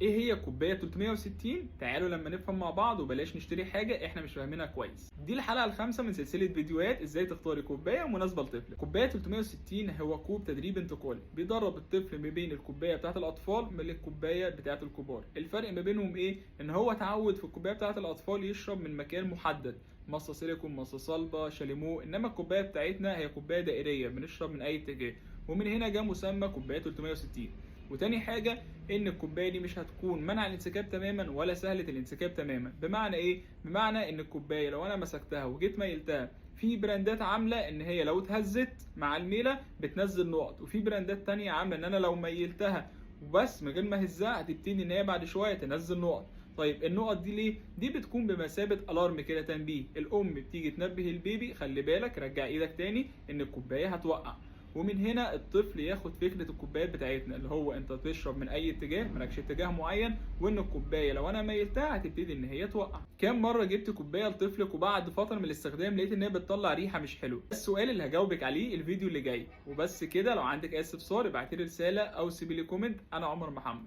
ايه هي كوباية 360؟ تعالوا لما نفهم مع بعض وبلاش نشتري حاجة احنا مش فاهمينها كويس. دي الحلقة الخامسة من سلسلة فيديوهات ازاي تختاري كوباية مناسبة لطفلك. كوباية 360 هو كوب تدريب انتقالي بيدرب الطفل ما بين الكوباية بتاعه الاطفال من الكوباية بتاعه الكبار. الفرق ما بينهم ايه؟ ان هو اتعود في الكوباية بتاعه الاطفال يشرب من مكان محدد، مصه سيليكون، مصه صلبه، شاليمو، انما الكوباية بتاعتنا هي كوباية دائريه بنشرب من اي اتجاه، ومن هنا جاء مسمى كوباية 360. وتاني حاجة ان الكوباية دي مش هتكون منع الانسكاب تماما ولا سهلة الانسكاب تماما. بمعنى ايه؟ بمعنى ان الكوباية لو انا مسكتها وجيت ميلتها، في براندات عاملة ان هي لو اتهزت مع الميلة بتنزل نقط، وفي براندات تانية عاملة ان انا لو ميلتها وبس من غير ما اهزها هتبتدي ان هي بعد شوية تنزل نقط. طيب النقط دي ليه؟ دي بتكون بمثابة alarm كده، تنبيه، الام بتيجي تنبه ال baby خلي بالك رجع ايدك تاني ان الكوباية هتوقع. ومن هنا الطفل ياخد فكرة الكوبايات بتاعتنا اللي هو انت تشرب من اي اتجاه، مالكش اتجاه معين، وان الكوباية لو انا ميلتها هتبتدي ان هي توقع. كام مرة جبت كوباية لطفلك وبعد فترة من الاستخدام لقيت ان هي بتطلع ريحة مش حلوة؟ السؤال اللي هجاوبك عليه الفيديو اللي جاي. وبس كده، لو عندك اي استفسار ابعتلي رسالة او سيبي لي comment. انا عمر محمد.